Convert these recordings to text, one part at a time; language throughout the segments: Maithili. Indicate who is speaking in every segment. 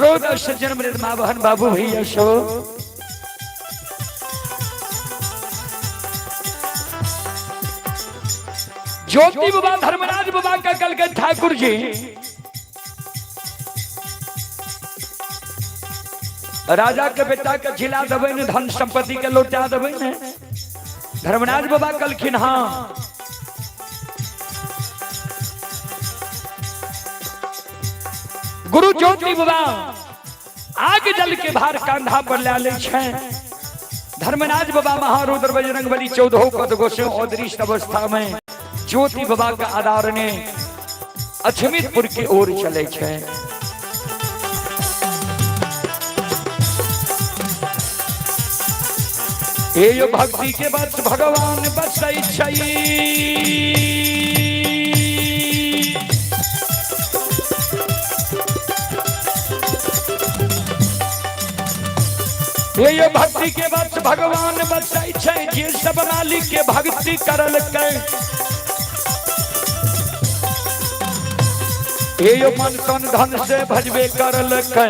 Speaker 1: श्रोता सज्जन मृद माँ बहन बाबू भैया सो ज्योति बाबा धर्मराज बाबा का कल के ठाकुर जी राजा के बेटा के झिला देबै ने, धन संपत्ति के लौटा देबै ने। धर्मराज बाबा कहलखिन हाँ। गुरु ज्योति बाबा आग जल के भार कंधा पर ले लै छै। धर्मराज बाबा महारुद्र बजरंग बली 14 पद गोसे अदृष्ट अवस्था में ज्योति बाबा के आधार ने अछमितपुर की ओर चले छै। हे यो भक्ति के बस भगवान बसै छै। हे यो भक्ति के बस भगवान बसै छै, जे सब मालिक के भक्ति करलकै। हे यो मन तन धन से भजबे करलकै।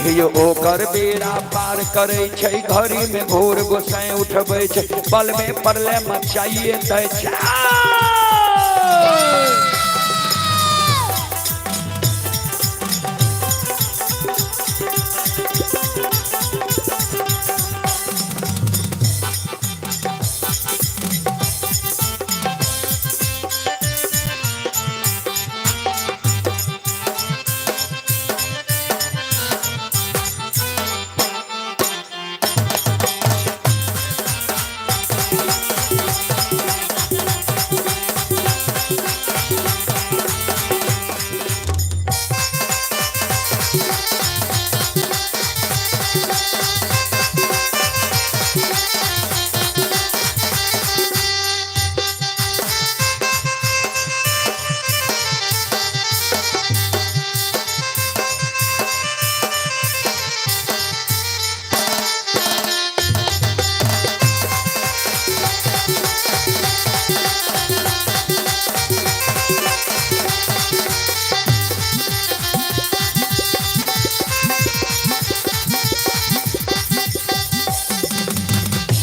Speaker 1: हे यो ओकर बेड़ा पार करै छै, घड़ी में घोर गोसाई उठबै छै, पल में परले मचाइए दै छै।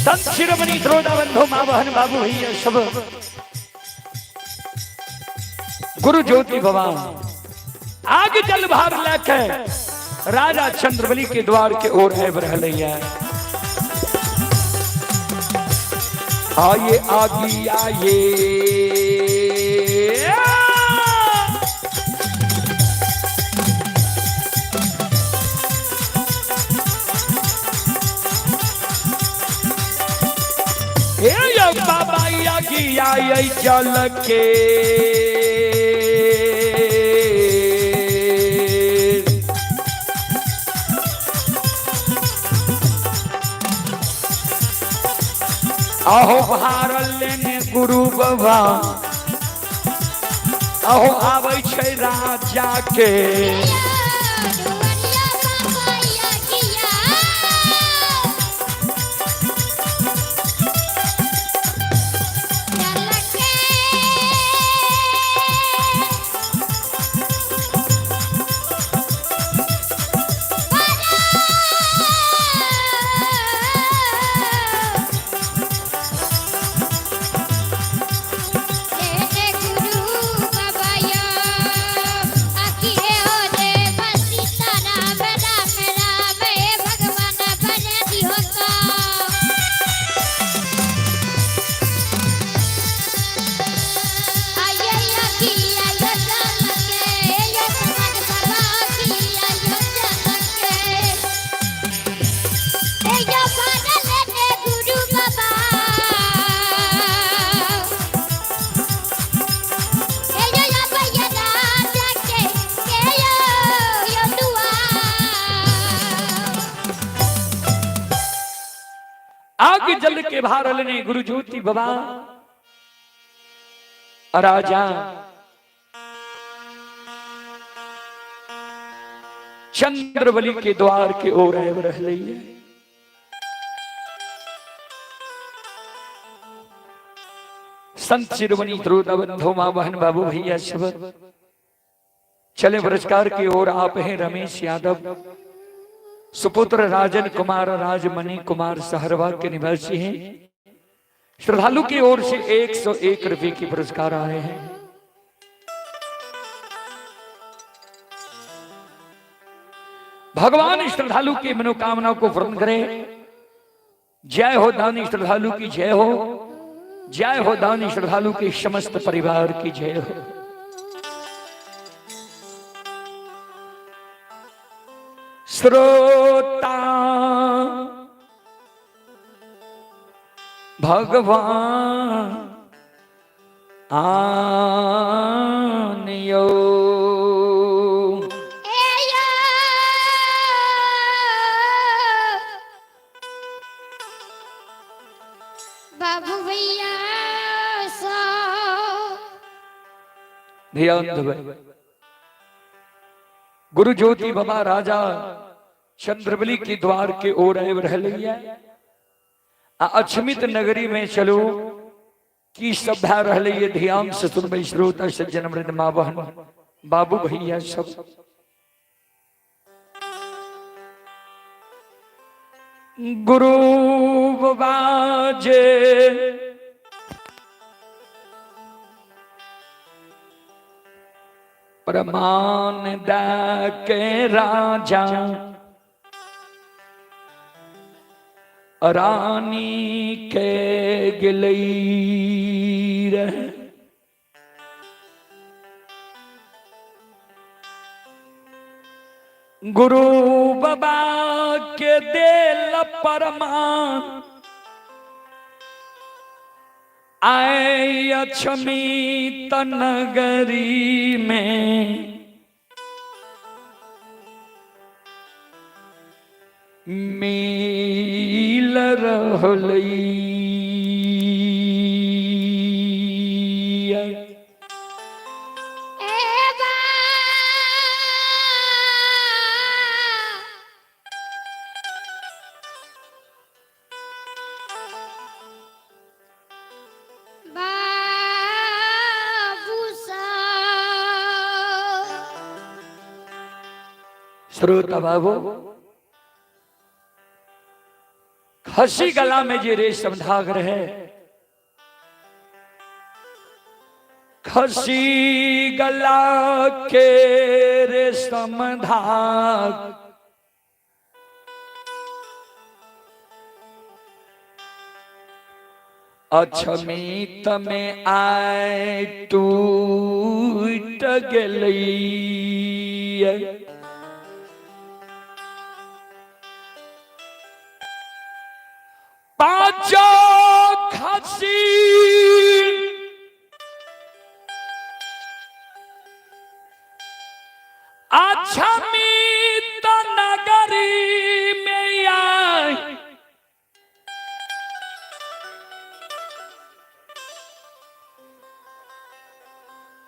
Speaker 1: संत शिरोमणि श्रोता बंधु माँ बहन बाबू भैया सब गुरु ज्योति भगवान आग जल भार लेके राजा चंद्रबली के द्वार के ओर आबि रहलै है। आइए आगी आइए हे यो बाबा आगी आइए जल के। अहो भारल लेने गुरु बाबा अहो आबै छै राजा के। आग जल के भारल ने गुरु ज्योति बाबा राजा चंद्रबली के द्वार के ओर आबि रहलै है। संत शिरोमणि श्रोता बंधु माँ बहन बाबू भैया सब चले पुरस्कार की ओर। आप हैं रमेश यादव, सुपुत्र राजन कुमार राजमणि कुमार सहरवा के निवासी हैं। श्रद्धालु की ओर से 101 रुपए की पुरस्कार आए हैं। भगवान श्रद्धालु की मनोकामना को पूर्ण करे। जय हो दानी श्रद्धालु की जय हो, जय हो दानी श्रद्धालु के समस्त परिवार की जय हो। श्रोता भगवान आनियो
Speaker 2: बाबू भैया
Speaker 1: ध्यान देबै। गुरु ज्योति बाबा राजा चंद्रबली के द्वार के ओर आबि रहलैया आ अक्षमित नगरी में चलू की सब भए रहलैया। ध्यान से सुनबै श्रोता सज्जन मृद माँ बहन बाबू भैया सब। गुरु बाजे प्रमाण के राजा रानी के गिलई रहे। गुरु बाबा के देल परमान आए अक्षमित नगरी में मिल रहलई। श्रोता बाबू, खसी गला में जे रेशम धाग रहे, खसी गला के रेशम धाग अक्षमित में आए टूट गेलई। पांचो खसी अक्षमित नगरी में आए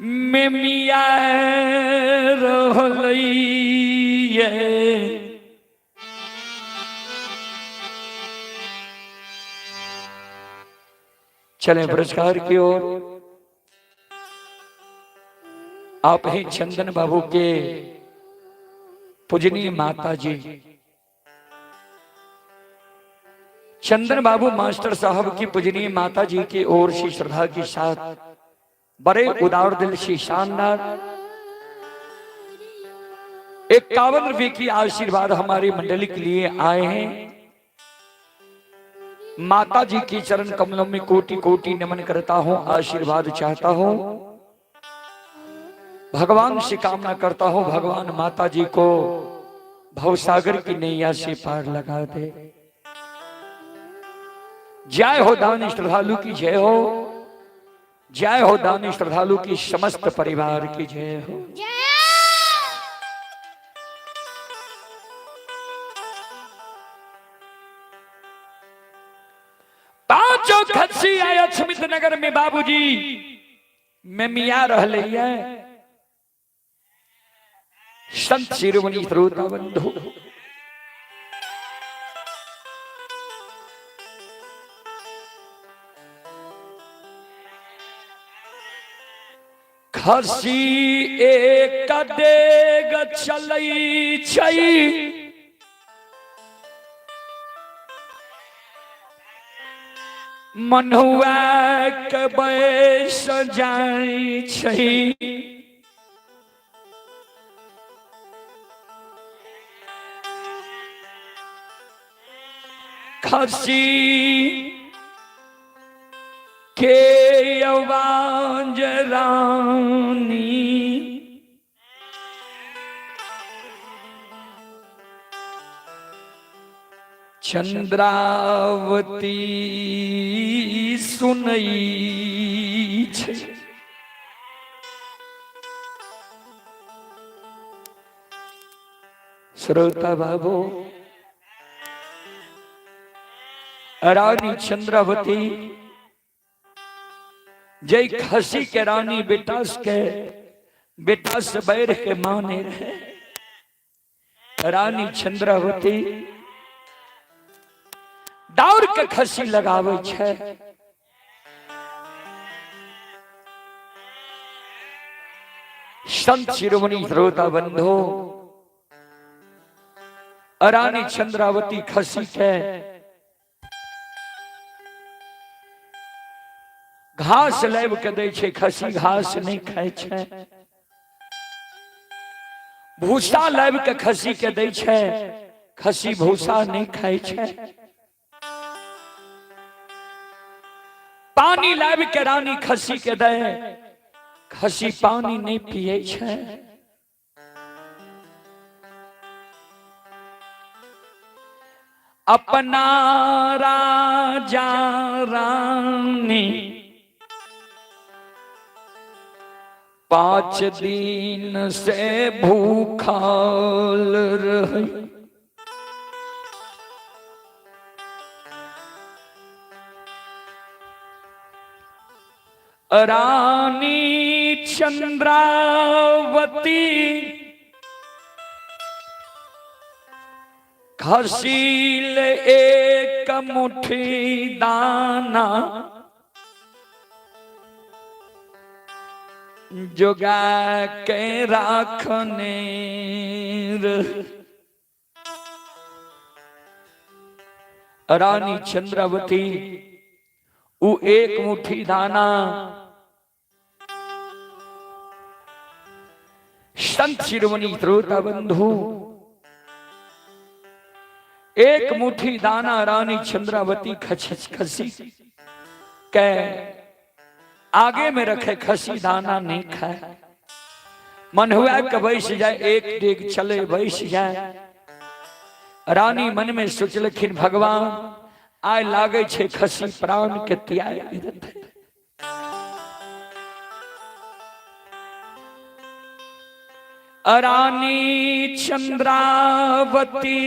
Speaker 1: में मिया रहलई। चले पुरस्कार की ओर। आप ही चंदन बाबू के पूजनीय माता जी चंदन बाबू मास्टर साहब की पूजनीय माता जी की ओर से श्रद्धा के साथ बड़े उदार दिल से शानदार 51 रुपए की आशीर्वाद हमारी मंडली के लिए आए हैं। माता जी की चरण कमलों में कोटि कोटि नमन करता हूं, आशीर्वाद चाहता हूं, भगवान से कामना करता हूं, भगवान माता जी को भवसागर की नैया से पार लगा दे। जय हो दानी श्रद्धालु की जय हो, जय हो दानी श्रद्धालु की समस्त परिवार की जय हो। पांचों खसी आए अक्षमित नगर में बाबूजी में मिया रहले है। संत शिरोमणि श्रोता बंधु खसी एक डेग चलै छै, मनुआ के बैस जाइ छै। खसी के आवाज रानी चंद्रावती सुनै छै। श्रोता बाबू, रानी चंद्रावती जय खसी के रानी बेटा के बेटा से बैर के माने रहे, रानी चंद्रावती दौड़ के खसी लगावे छै। संत शिरोमणि श्रोता बंधु, रानी चंद्रावती खसी के घास लाबि के दै छै, खसी घास नहि खाइ छै। भूसा लाबि के खसी के दै छै, खसी भूसा नहि खाइ छै। पानी लाबि के रानी खसी के दै, खसी पानी नहि पियै छै। अपना राजा रानी 5 दिन से भूखल रही, रानी चंद्रावती खसील एक मुट्ठी दाना जोगा के राखने। रानी चंद्रावती उ एक मुट्ठी दाना संत शिरोमणि श्रोता बंधु, एक मुट्ठी दाना रानी चंद्रावती खसी के आगे में रखे, खसी दाना नहीं खाए। मन हुआ के बैस जाए, एक डेग चले बैस जाए। रानी मन में सोचलखिन, भगवान आय लागे छे खसी प्राण के त्याग देते। रानी चंद्रावती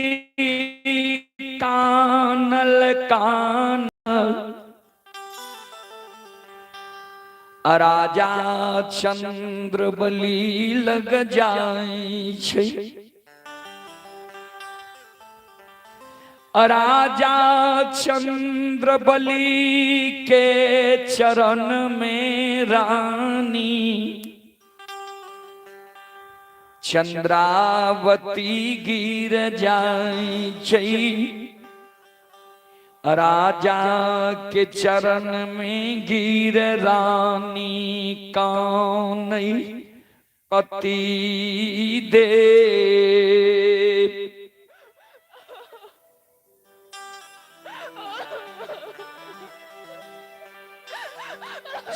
Speaker 1: कानल कानल, राजा चंद्र बलि लग जाय छै। राजा चंद्र बलि के चरण में रानी चंद्रावती गिर जाय छै। राजा के चरण में गिर रानी कान पति दे।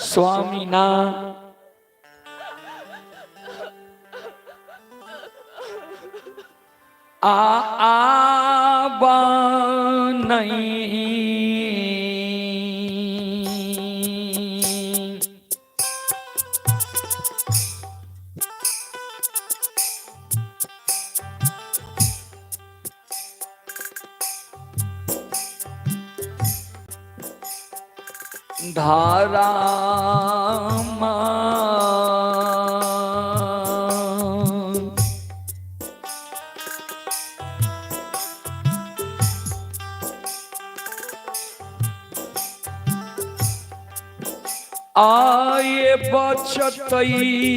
Speaker 1: स्वामी ना आ आबा नहीं धारा आए के बचतई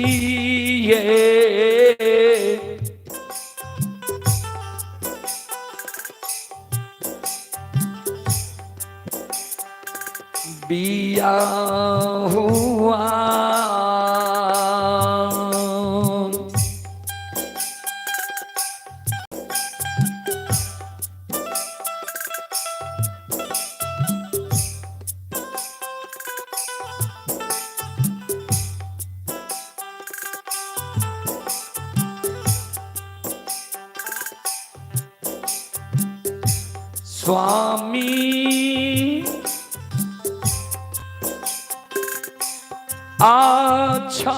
Speaker 1: बिया हुआ। स्वामी आछमीता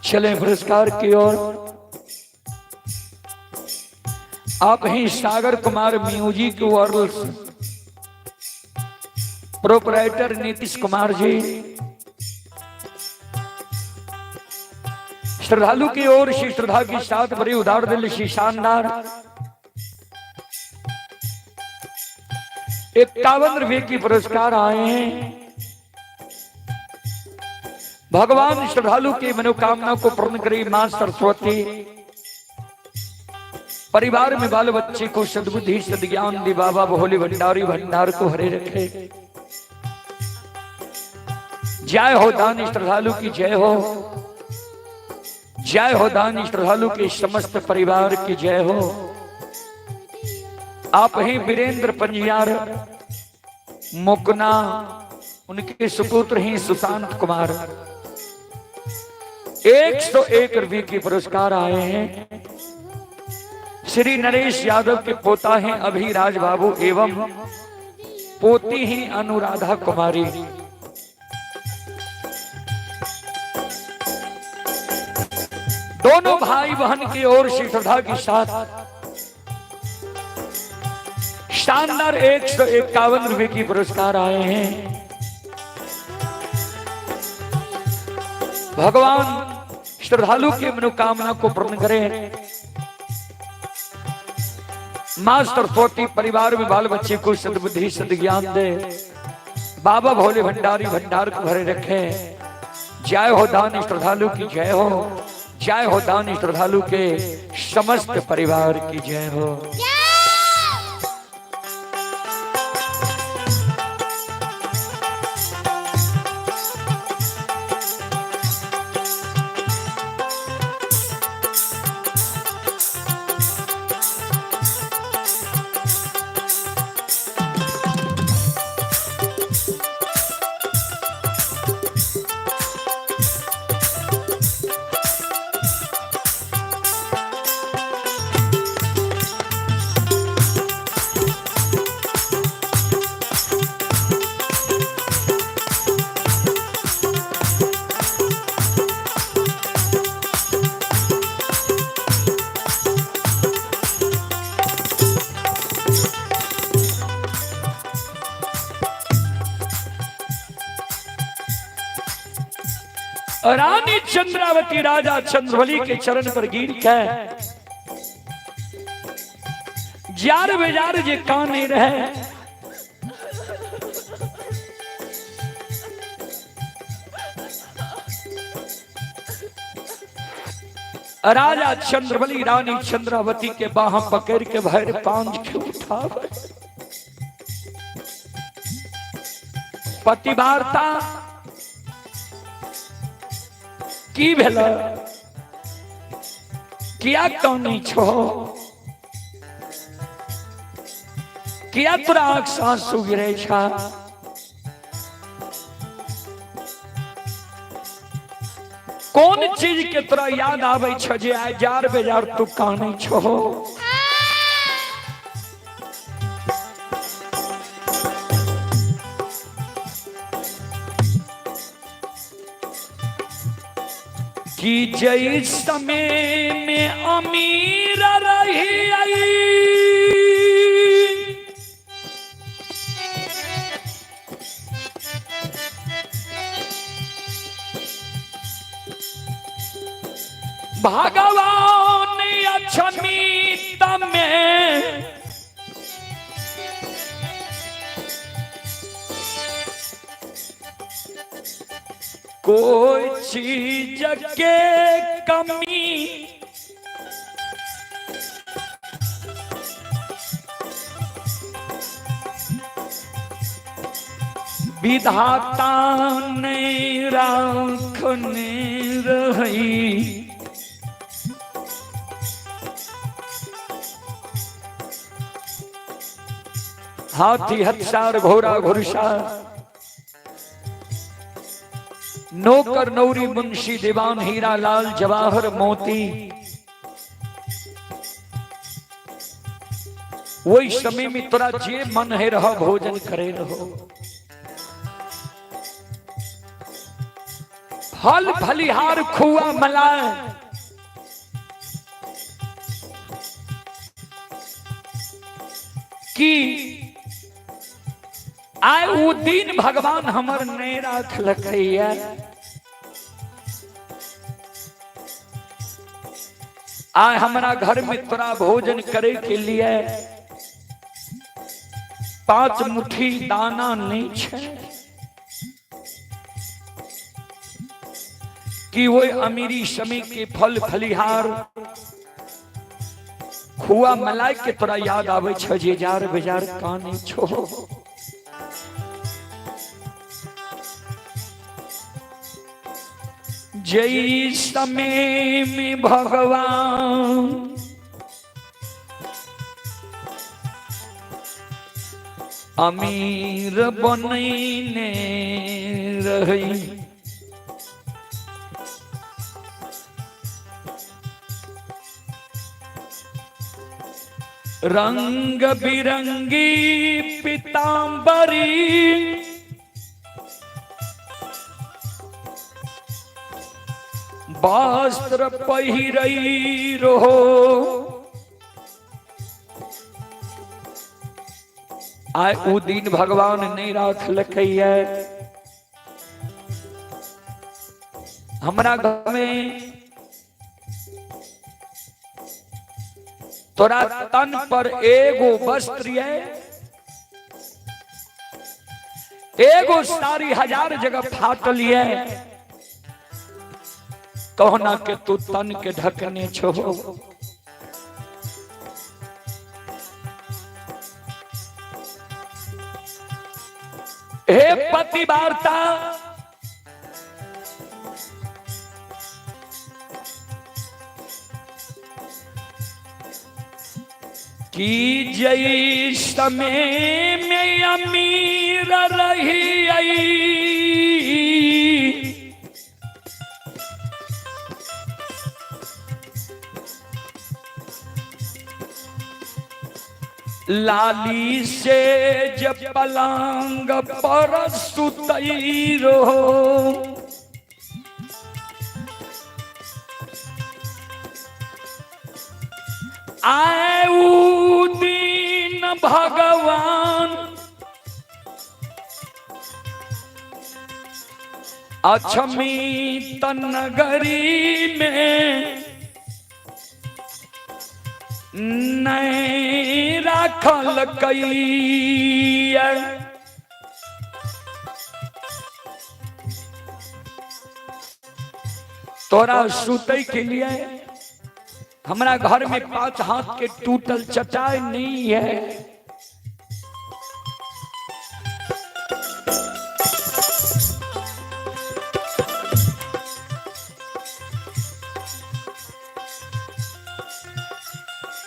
Speaker 1: चले पुरस्कार की ओर। आप ही Sagar Kumar music world proprietor Nitish Kumar ji, श्रद्धालु की ओर से श्रद्धा की साथ बड़ी उदार दिल से शानदार 51 रुपए की पुरस्कार आए हैं। भगवान श्रद्धालु की मनोकामना को पूर्ण करे मां सरस्वती। परिवार में बाल बच्चे को सद्बुद्धि सद्ज्ञान दे बाबा भोले भंडारी भंडार को हरे रखे। जय हो दान श्रद्धालु की जय हो, जय हो दान श्रद्धालु के समस्त परिवार की जय हो। आप ही वीरेंद्र पंजियार मुकना, उनके सुपुत्र ही सुशांत कुमार, 101 रुपये के पुरस्कार आए हैं। श्री नरेश यादव के पोता हैं अभिराज बाबू एवं पोती हैं अनुराधा कुमारी। दोनों भाई बहन की ओर से श्रद्धा के साथ शानदार 151 रुपए की पुरस्कार आए हैं। भगवान श्रद्धालु की मनोकामना को पूर्ण करें। मां सरस्वती परिवार में बाल बच्चे को सद्बुद्धि सद्ज्ञान दे। बाबा भोले भंडारी भंडार को भरे रखे। जय हो दान श्रद्धालु की जय हो। जय हो दान श्रद्धालु के समस्त परिवार की जय हो। रानी चंद्रावती राजा चंद्रबली के चरण पर गिर के जार बेजार जे काने रहे, राजा चंद्रबली रानी चंद्रावती के बाह पकड़ के भर पांच के उठावे। पति वार्ता की भेल, किया कानी छो, किया तोरा आंख से आंसू गिरे छा? कोन चीज के तोरा याद आवे छ जे आइ जार बेजार तू कानै छो? कि जय समय में अमीर रही आई, भगवान अक्षमित में कोई चीज के कमी विधाता नहीं राखने रही। हाथी हथसार घोड़ा घुड़सार नौकर नौरी मुंशी दीवान हीरा लाल जवाहर मोती, वही समय में तोरा जे मन है रहो भोजन करे रहो, फल फलिहार खुआ मलाए, कि आय वो दिन भगवान हमर नहीं राखलकैया। आय हमरा घर में तोरा भोजन करे के लिए 5 मुट्ठी दाना नहीं छे, कि वो अमीरी समय के फल फलिहार खुआ मलाई के तोरा याद आवे छ जे जार बेजार काने छो? जई समय में भगवान अमीर बनैने रही, रंग बिरंगी पीतांबरी वस्त्र पहिरई रहो। आइ उ दिन भगवान नहीं राखलकै। हमरा घर में तोरा तन पर एगो वस्त्र ये, एगो साड़ी हजार जगह फाटल ये, कहना के तू तन के ढकने छो। हे पति वार्ता, की जई समय में अमीर रही आई, लाली से जब पलंग पर सुतई रहो। आए दिन भगवान अक्षमी तनगरी में नहीं राखल कई। तोरा सुतै के लिए हमारा घर में 5 हाथ के टूटल चटाई नहीं है।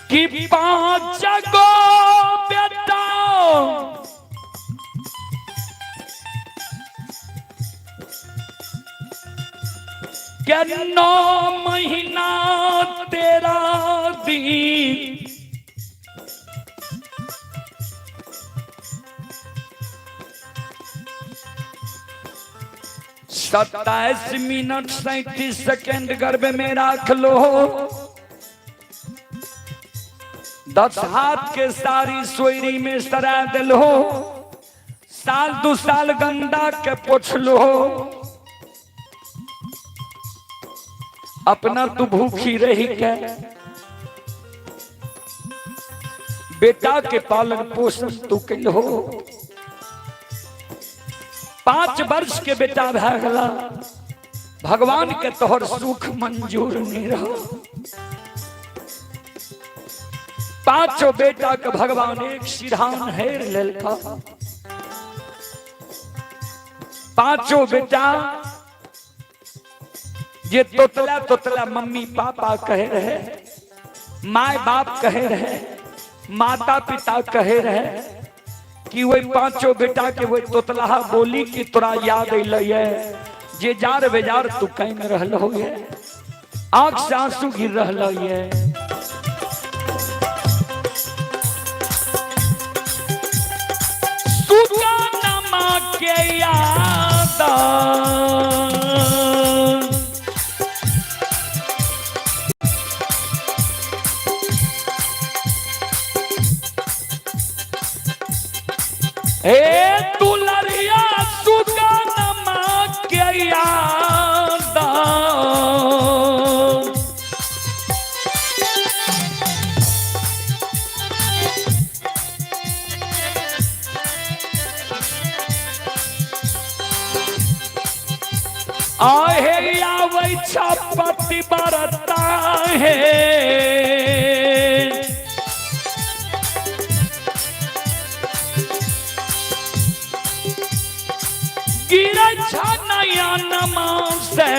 Speaker 1: कि 5 गो बेटा के 9 महीना 13 दिन 27 मिनट 37 सेकेंड गर्भ में राख लो। 10 हाथ के सारी सोयरी में सरा दिलो। साल 2 साल गंदा के पोछ लो। अपना तू भूखी रही के बेटा के पालन पोषण तू कलो। 5 वर्ष के बेटा भै गेला, भगवान के तोहर सुख मंजूर नहीं रहो। 5 बेटा के भगवान एक सिरहान हेर लेलका। 5 बेटा जे तोतला तोतला मम्मी पापा कहे रहे, my बाप कहे रहे, माता पिता कहे रहे कि वही 5 बेटा के वही तोतलाहा बोली कि तोरा याद अलै जे जार बेजार तू can रहल हो, आंख से आंसू गिर रहल ये। सुगनमा के याद हे दुलरिया सुगनमा के याद आहे आवे छपति बरता है। गिरै छ नयनमा से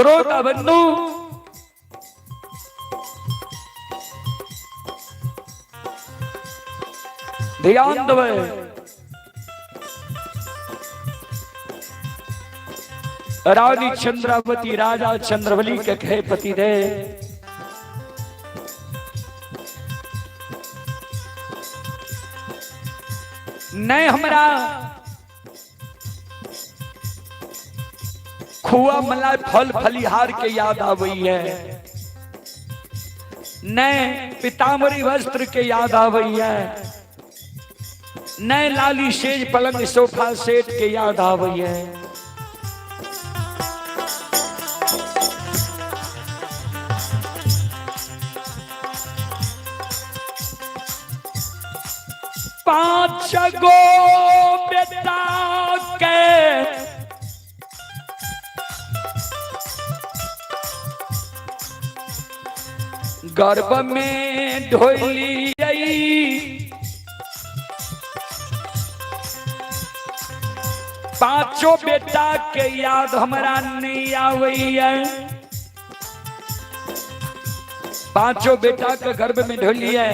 Speaker 1: श्रोता बंधु, ध्यान देबै। रानी चंद्रावती राजा चंद्रबली के कहे, पति दे, नहीं हमरा खुआ मलाई फल फलिहार के याद आवई है, नहीं पितामरी वस्त्र के याद आवई है, नहीं लाली सेज पलंग सोफा सेट के याद आवई है। पांच गो बेटा के गर्भ में ढोली, पांचों बेटा के याद हमरा नहीं आवैया। पांचों बेटा के गर्भ में ढोली है,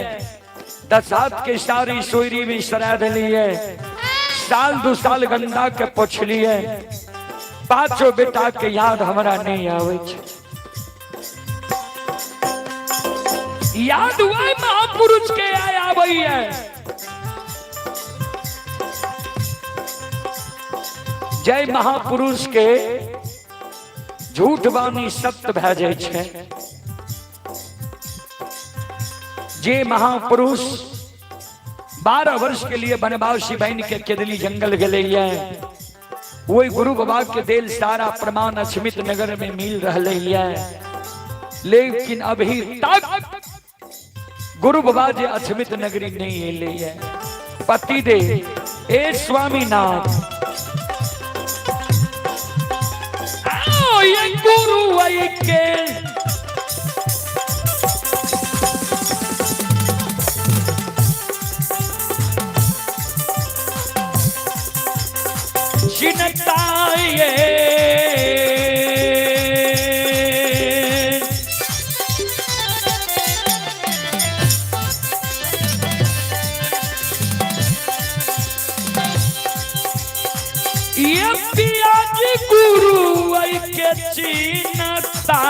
Speaker 1: दसात के सारी सोयरी में सरा दिली है, साल दो साल गंदा के पोछली है, पांचों बेटा के याद हमरा नहीं आवे छे। याद हुआ महापुरुष के आया आवे है जय महापुरुष के झूठ वाणी सत्य भए जाइ छै। जे महापुरुष 12 वर्ष के लिए वनवासी बन के केदली जंगल गेले है, वही गुरु बाबा के देल सारा प्रमाण अछमित नगर में मिल रहे है, लेकिन अभी तक गुरु बाबा जे अछमित नगरी नहीं एले है। पति दे ए स्वामीनाथ, आओ ये गुरु आई के चिंता ये ये पिया जी गुरु आई के चिंता।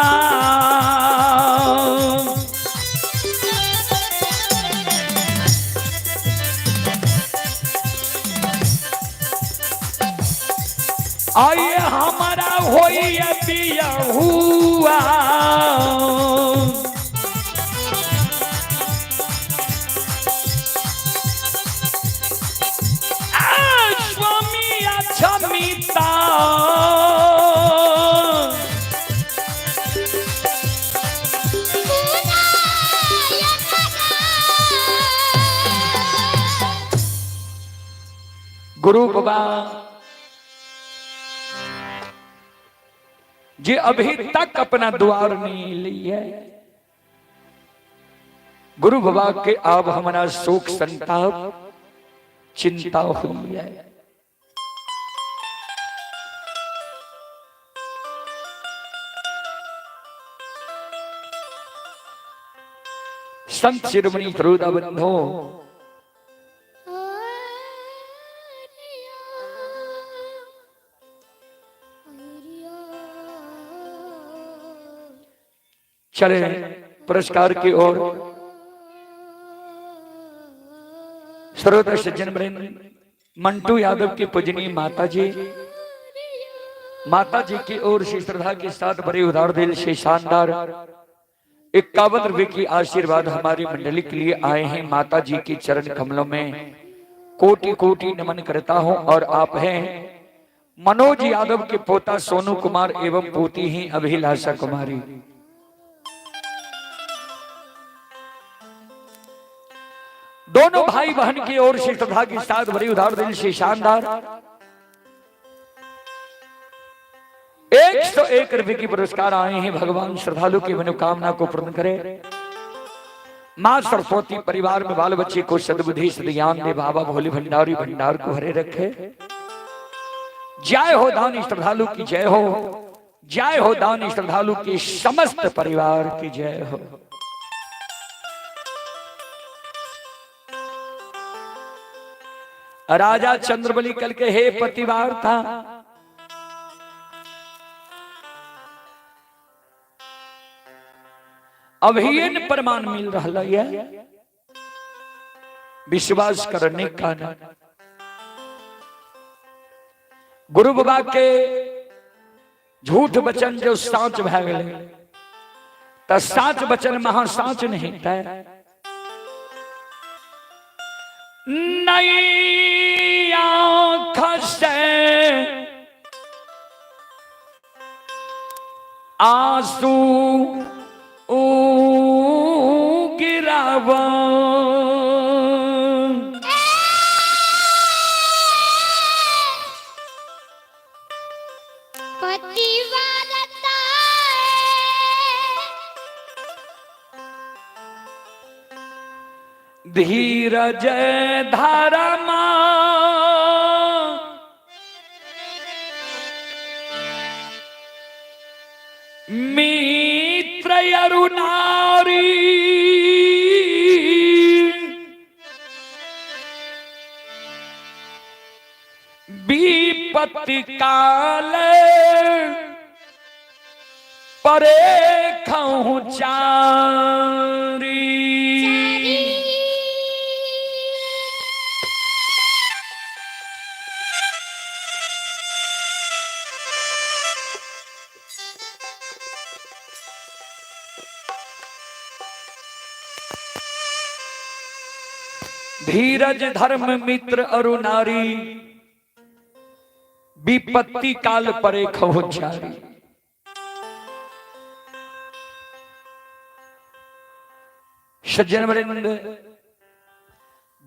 Speaker 1: आइए हमारा होई बिया हुआ, स्वामी अक्षमिता। गुरु बाबा जे अभी तक अपना द्वार नहीं ली है, गुरु बाबा के अब हमारा शोक संताप चिंता हुई है। संत शिरोमणि श्रोता बंधो, चले पुरस्कार की ओर। श्रोता सज्जन वृंद, मंटू यादव की पूजनीय माता जी, माता जी की ओर से श्रद्धा के साथ बड़े उदार दिल से शानदार 51 रुपए की आशीर्वाद हमारी मंडली के लिए आए हैं। माता जी के चरण कमलों में कोटि कोटि नमन करता हूं। और आप हैं मनोज यादव के पोता सोनू कुमार एवं पोती ही अभिलाषा कुमारी। दोनों भाई बहन की ओर से श्रद्धा के साथ बड़ी उदार दिल से शानदार 101 रुपए की पुरस्कार आए हैं। भगवान श्रद्धालु की मनोकामना को पूर्ण करे। मां सरस्वती परिवार में बाल बच्चे को सद्बुद्धि सद्ज्ञान दे। बाबा भोले भंडारी भंडार को हरे रखे। जय हो दानी श्रद्धालु की जय हो। जय हो दानी श्रद्धालु के समस्त परिवार की जय हो। राजा चंद्रबली कल के हे पतिवार था, अभी न प्रमाण मिल रहा है, विश्वास करने का ना। गुरु बाबा के झूठ वचन जो साच भै गेलै त साच वचन महा साच नहीं तय। नई आंख से आंसू गिरावा,
Speaker 2: पतिव्रता
Speaker 1: धीरज धर्मा मित्र अरुणारी, विपत्ति काल परे खहु चारी। धीरज धर्म मित्र अरु नारी, विपत्ति काल परे खहु चारी। सज्जन वृंद,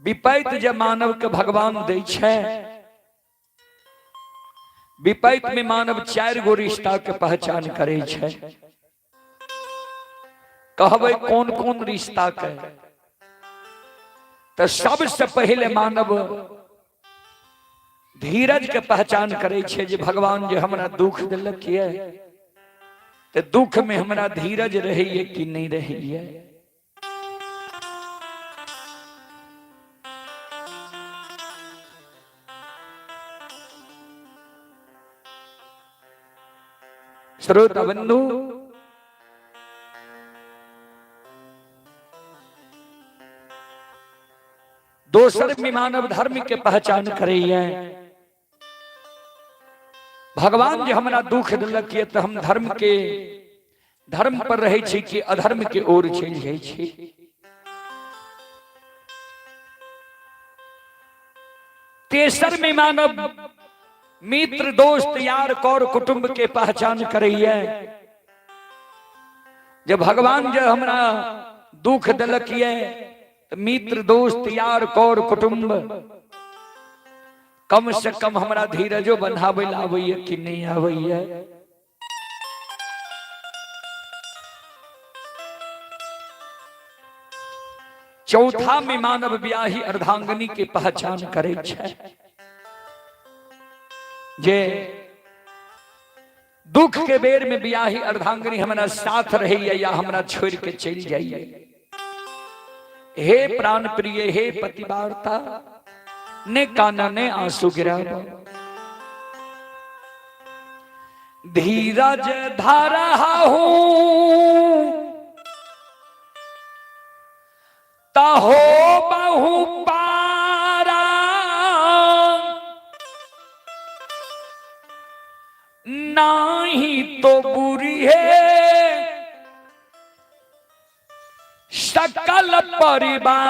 Speaker 1: विपैत जे मानव के भगवान दै छै, विपैत में मानव चारि गो रिश्ता के पहचान करे छै। कहबै कोन कोन रिश्ता के, तो सबसे पहले मानव धीरज के पहचान करे छै जे भगवान जे हमरा दुख देलक ये, तो दुख में हमरा धीरज रहैये कि नहीं रहैये। श्रोता बंधु, दोसर में मानव धर्म के पहचान करैये। भगवान जे हमरा दुख देलक ये तो हम धर्म के धर्म पर रहै छी कि अधर्म के ओर चलि जाइ छी। तेसर में मानव मित्र दोस्त यार कौर कुटुंब के पहचान करैये। जब भगवान जे हमरा दुख देलक ये तो मित्र दोस्त यार कौर कुटुंब कम से कम हमरा धीरजो बन्हाबै लए आबैये कि नहीं आबैये। चौथा में मानव ब्याही अर्धांगिनी के पहचान करे छै जे दुख के बेर में ब्याही अर्धांगिनी हमरा साथ रहैये या हमरा छोड़ के चलि जाइए। हे प्राण प्रिय, हे पतिवार्ता, ने काना ने आंसू गिरावा, धीरज धारा हूं तहो बहु पारा, नाही तो बुरी है सकल परिवार।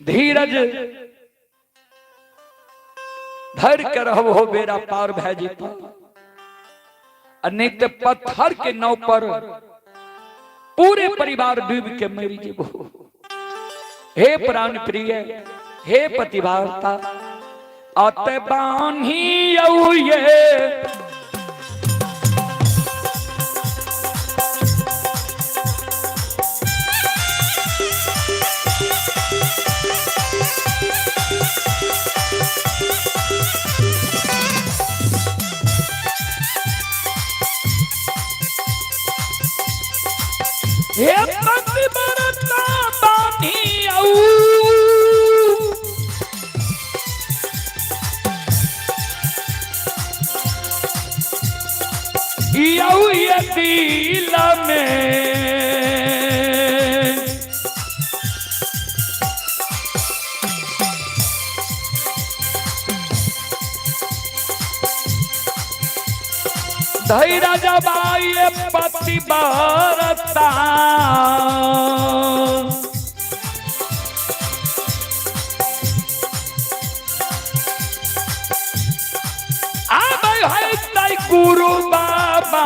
Speaker 1: धीरज धर के रहब हो बेड़ा पार भए जेतौ, आ नहीं तो पत्थर के नाव पर पूरे परिवार डूब के मरि जेबो। हे प्राण प्रिय, हे पतिवार्ता, अत बान्ही ये। हे पतिव्रता बान्ही। यऊ ये दिल में। धैर्य बाई पतिव्रता। आबै है तै गुरु बाबा।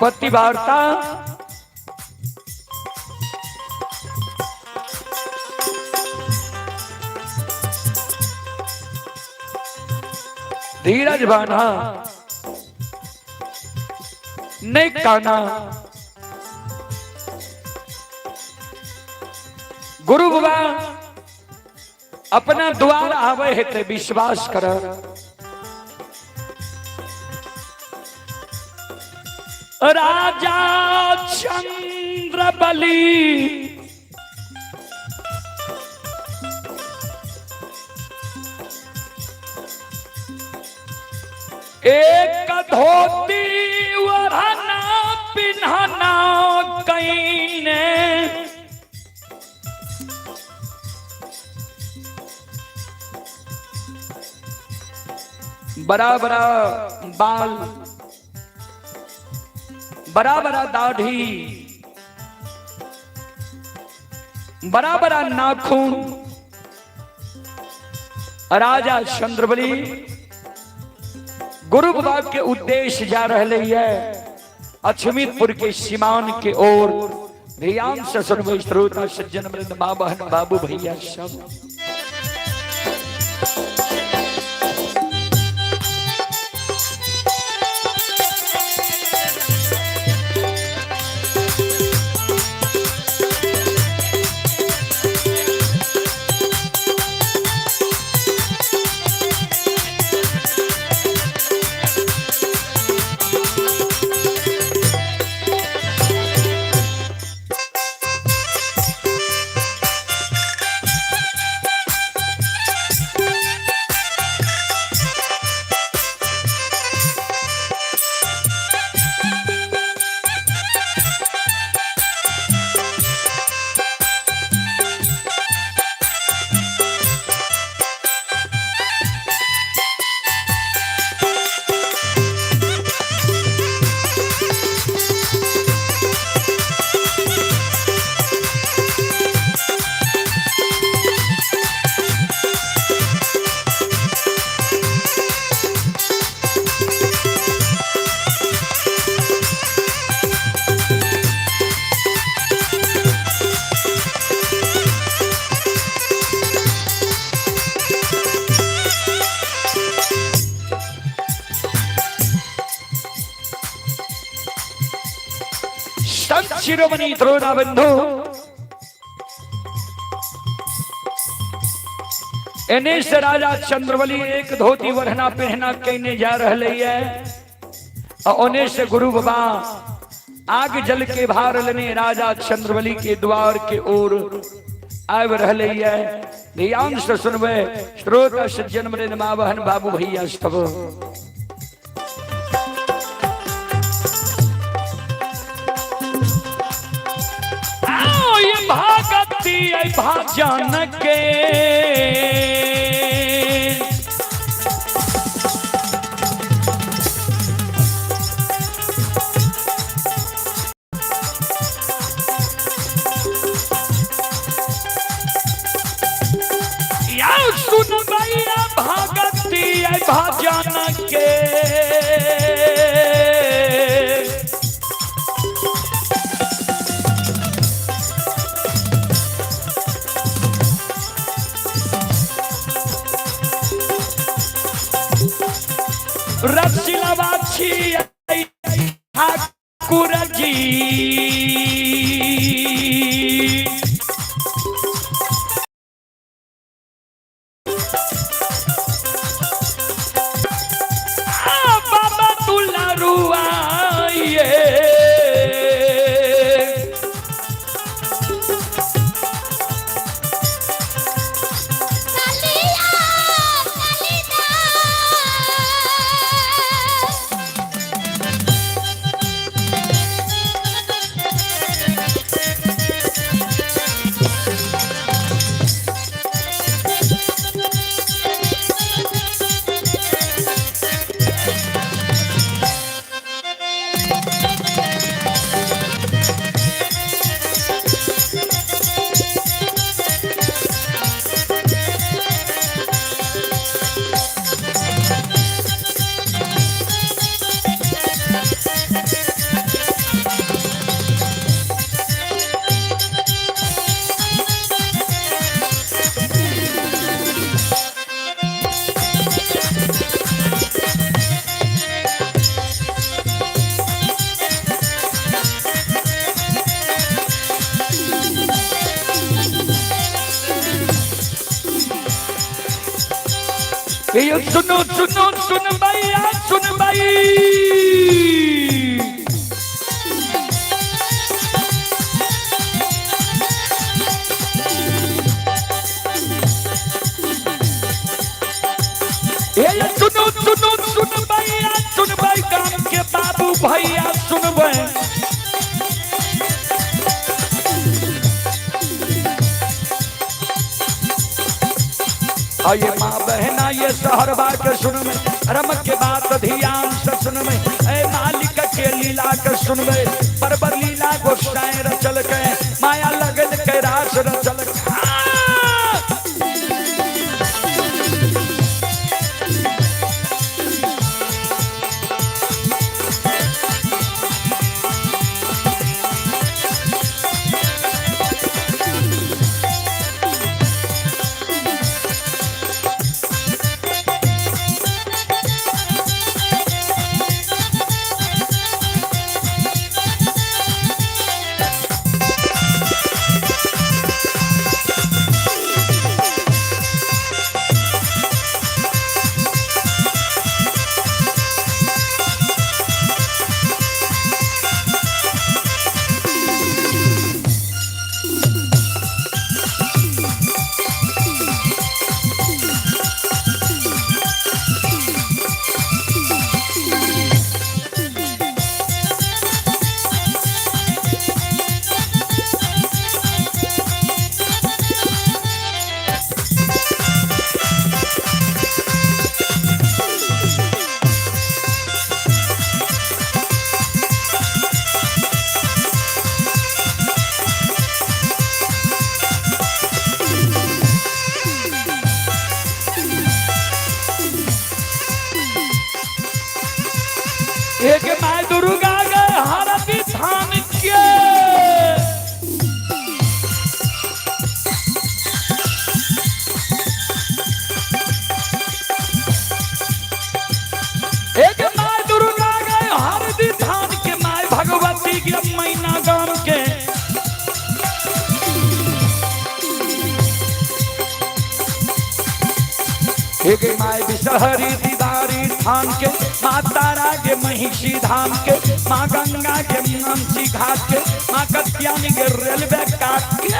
Speaker 1: पतिवार्ता धीरज बाना नहीं काना। गुरु बाबा अपना द्वार आवे है ते विश्वास कर। राजा चंद्र बलि एक धोती वरना पिन्हना कईने। बड़ा बड़ा बाल, बड़ा बड़ा दाढ़ी, बड़ा बड़ा नाखून। राजा चंद्रबली गुरु बाबा के उद्देश्य जा रहे है अछमीपुर के सीमान के ओर। ध्यान से सुनबो श्रोता सज्जन वृंद, माँ बहन बाबू भैया सब। शिरोमणि द्रोणा बंधु एने से राजा चंद्रबली एक धोती वरना पहना कहने जा रहे है और ओने से गुरु बाबा आग जल के भार लेने राजा चंद्रबली के द्वार के ओर आब रहे है। ध्यान से सुनबे स्रोत सज्जन रे मावहन बाबू भैया स्तव। आओ ये भागती भाजन के सुन भगती भजन के रसिलवा छी ठाकुर जी बाबा दुलारुआ ये
Speaker 2: कालिया कालिदा
Speaker 1: ये सुनो सुनो सुन भैया सुन भाई ये सुनो सुनो सुन भैया सुन भाई काम के बाबू भैया सुन भाई ये माँ बहना ये शहरबा के सुन में रम के बात ध्यान से सुन में ए मालिक के लीला के सुन में परबर लीला गोसाई रचल के माया लगन के रास रचल के। एक माय दुर्गा गए हर विधान के एक माय दुर्गा गए हर विधान के माय भगवती के मैना गाम के कचहरी दीवारी थान के, माँ तारा के महिषी धाम के, माँ गंगा के नामची घाट के, माँ कत्यानी के रेलवे काट के।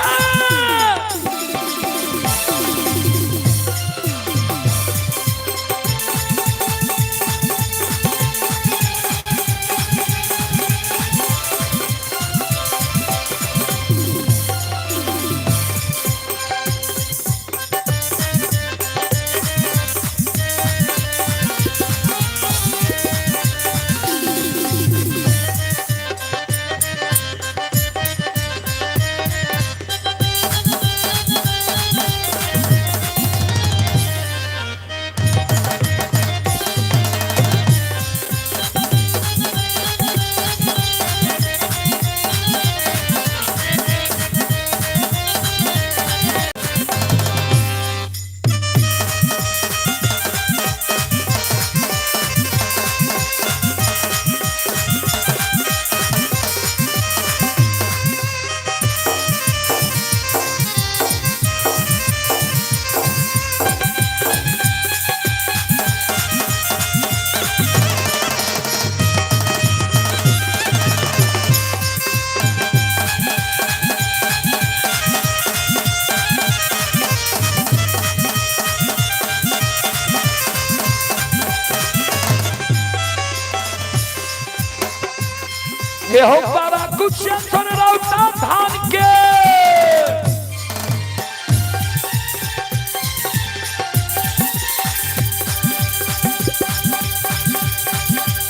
Speaker 1: ये हो बाबा कुशेश्वर रौता धान के,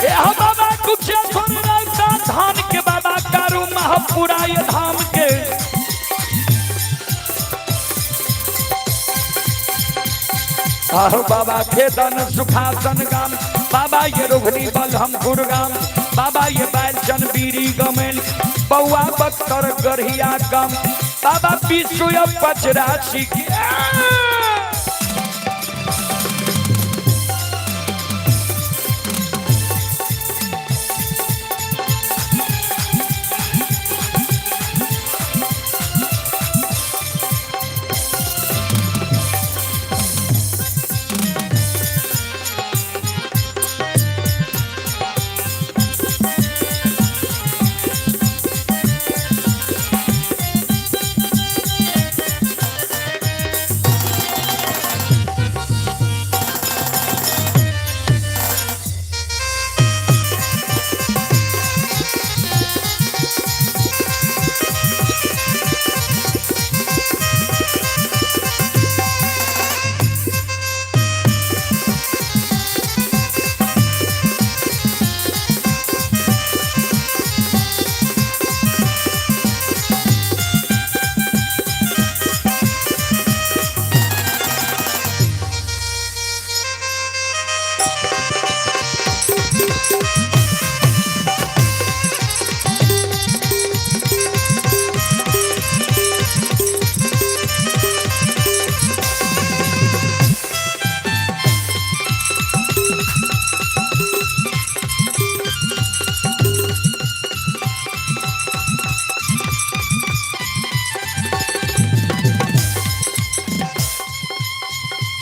Speaker 1: ये हो बाबा कुशेश्वर रौता धान के, बाबा कारू महापुरा ये धाम के। आहो बाबा खेदन सुखासन गाम, बाबा ये रोघनी बलहम गुरुगाम, बाबा ये बैलचन बीरी गमेल, बउआ बख्तर गढ़िया गम, बाबा पिसुय पचराशी के।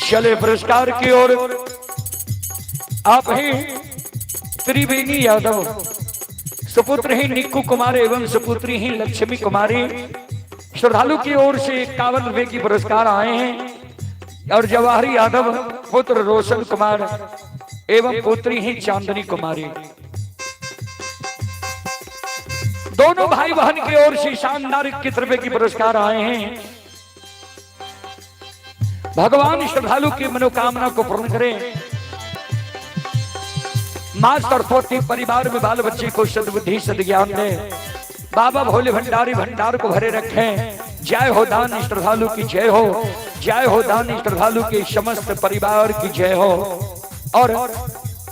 Speaker 1: चले पुरस्कार की ओर। आप ही त्रिवेणी यादव, सुपुत्र ही निक्कू कुमार एवं सुपुत्री ही लक्ष्मी कुमारी, श्रद्धालु की ओर से 51 रुपए की पुरस्कार आए हैं। और जवाहरी यादव पुत्र रोशन कुमार एवं पुत्री ही चांदनी कुमारी, दोनों भाई बहन की ओर से शानदार 21 रुपए की पुरस्कार आए हैं। भगवान श्रद्धालु की मनोकामना को पूर्ण करें। मां सरस्वती परिवार में बाल बच्चे को सद्बुद्धि सद्ज्ञान दे। बाबा भोले भंडारी भंडार को भरे रखें। जय हो दान श्रद्धालु की जय हो, जय हो दान श्रद्धालु के समस्त परिवार की जय हो। और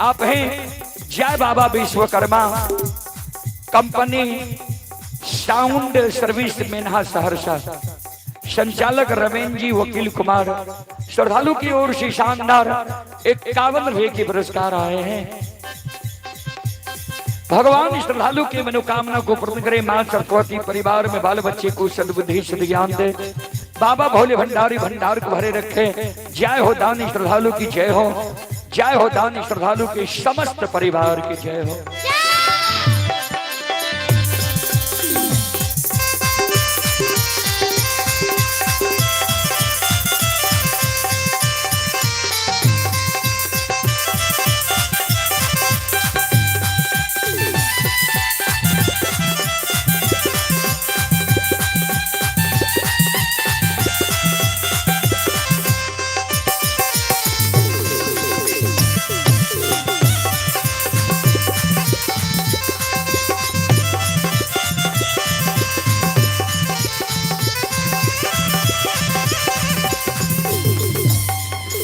Speaker 1: आप हैं जय Baba Vishwakarma company sound service Menha Saharsa, संचालक रमेश जी वकील कुमार, श्रद्धालु की ओर से शानदार 51 रुपए के पुरस्कार आए हैं। भगवान श्रद्धालु की मनोकामना को पूर्ण करे। मां सरस्वती परिवार में बाल बच्चे को सद्बुद्धि सद्ज्ञान दे। बाबा भोले भंडारी भंडार को भरे रखे। जय हो दानी श्रद्धालु की जय हो, जय हो दानी श्रद्धालु के समस्त परिवार के जय हो।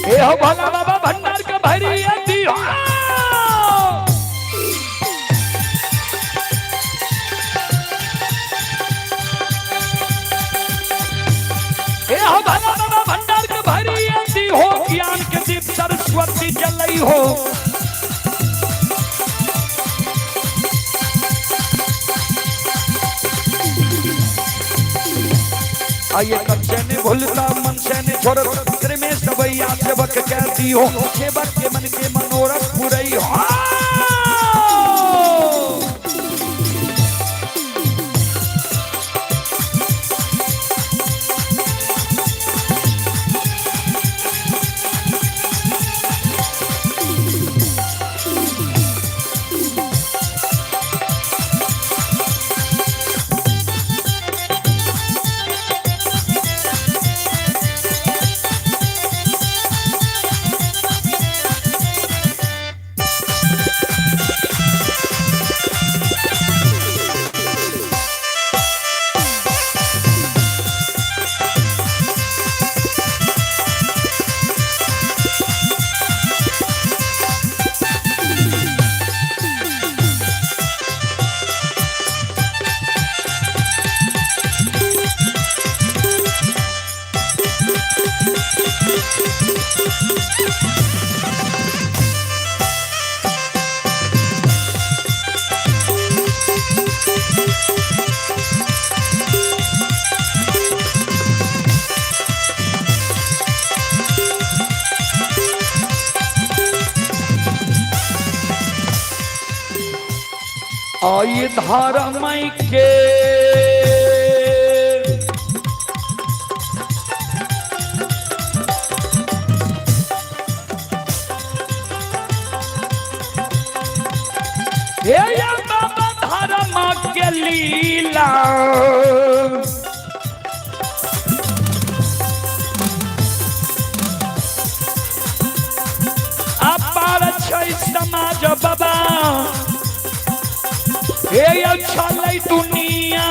Speaker 1: हे हो भोला बाबा भंडार के भरी अति हो। हे हो भोला बाबा भंडार के भरी अति हो, ज्ञान के दीप सरस्वती जलई हो। आइए कच्चे ने भूलता मन से ने छोड़त, तेरे में सबैया सेवक कहती हो, सेवक के मन के मनोरथ पुरई हो। आई धर्म के हे या बाबा धर्म के लीला, अपार छै समाज बाबा, हे यौ छलै दुनिया।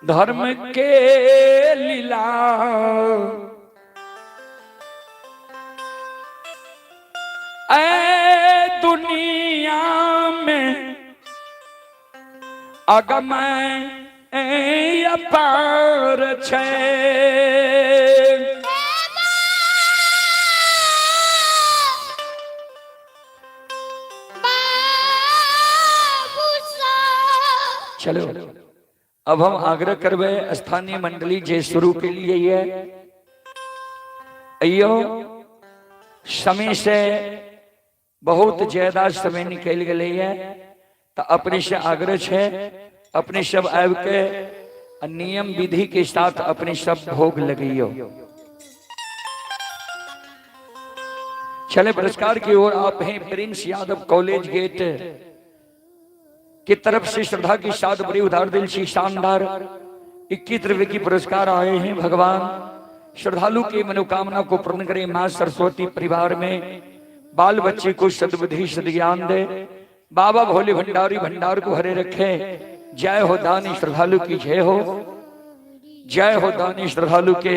Speaker 1: धर्म के लीला ऐ दुनिया में अगम अपार छै। चलो अब हम आग्रह करबे स्थानीय मंडली जे शुरू के लिए ये अयो समय से बहुत ज्यादा समय निकल गए है, तो अपने से आग्रह है अपने सब आबि के आ नियम विधि के साथ अपने सब भोग लगइयो। चले पुरस्कार की ओर आप हैं प्रिंस यादव कॉलेज गेट की तरफ से श्रद्धा की साथ बड़ी उधार दिल सी शानदार 21 रुपए की पुरस्कार आए हैं। भगवान श्रद्धालु की मनोकामना को पूर्ण करे। मां सरस्वती परिवार में बाल बच्चे को सद्बुद्धि सद्ज्ञान दे। बाबा भोले भंडारी भंडार को हरे रखे। जय हो दानी श्रद्धालु की जय हो। जय हो दानी श्रद्धालु के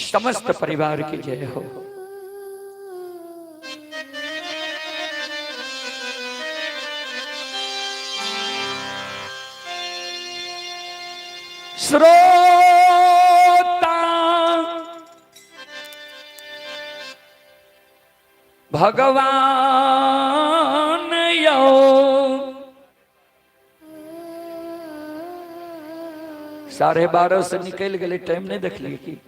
Speaker 1: समस्त परिवार की जय हो। श्रोता भगवान यो 12:30 से निकल गए, टाइम नहीं देखलिए की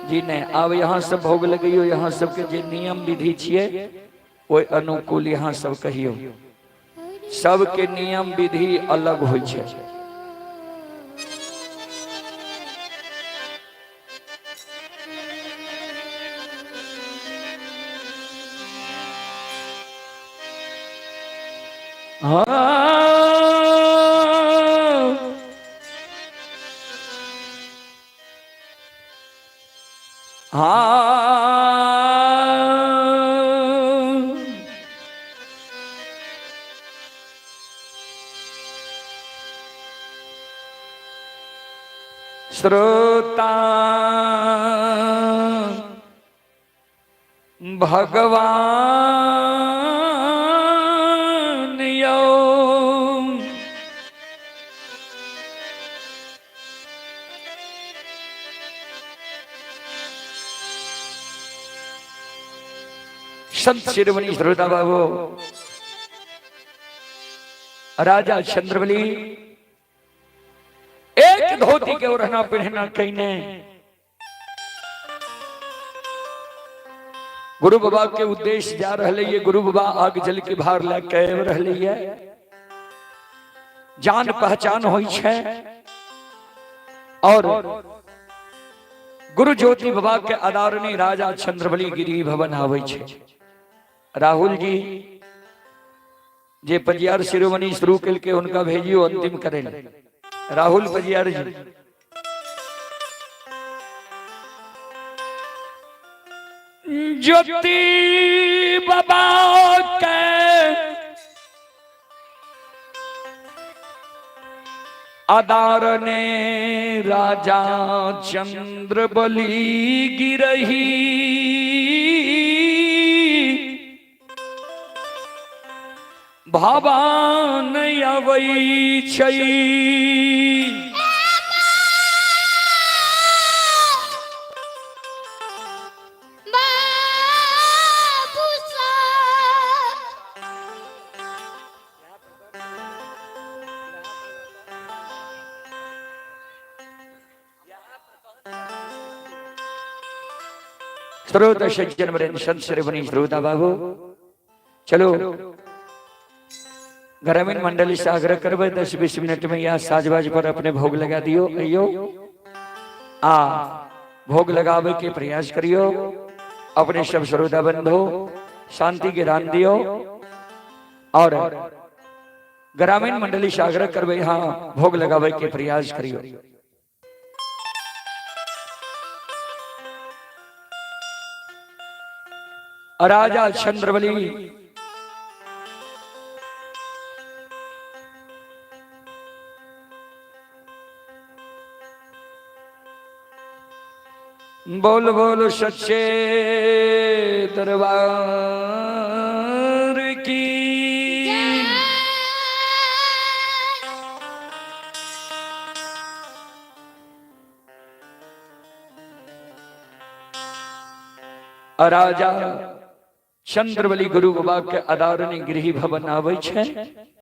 Speaker 1: जी नहीं। आब यहाँ सब भोग लगइयो, यहाँ सबके जे नियम विधि छियै ओहि अनुकूल यहाँ सब कहियो। सबके नियम विधि अलग होइ छै। हाँ हाँ श्रोता भगवान यो संत शिरोमणि श्रोता बाबू राजा चंद्रबली एक धोती के ओढ़ना पहनना कहीने गुरु बाबा के उद्देश्य जा रहे ये गुरु बाबा आग जल के भार लए के आबि रहले ये जान पहचान होइ छै और गुरु ज्योति बाबा के आदरणीय राजा चंद्रबली गिरी भवन आबै छै। राहुल जी जे पजियार शिरोमणि शुरू केलकै हुनका भेजियो अंतिम करे राहुल पजियार जी। ज्योति बाबा के आदारने राजा चंद्र बलि गिरही भवान अबै छै।
Speaker 2: बाबू साहब
Speaker 1: श्रोत सज्जन वरेण्य संत श्रेवणी श्रोता बाबू चलो ग्रामीण मंडली से आग्रह करबै 10-20 मिनट में यहाँ साजबाज पर अपने भोग लगा दियो। अइयो आ भोग लगावे के प्रयास करियो। अपने सब श्रोता बंधु शांति के दान दियो और ग्रामीण मंडली से आग्रह करबै यहाँ भोग लगावे के प्रयास करियो। राजा चंद्रबली बोल बोल सच्चे दरबार की। राजा चंद्रबली गुरु बाबा के आदरणीय गृह भवन आबै छै।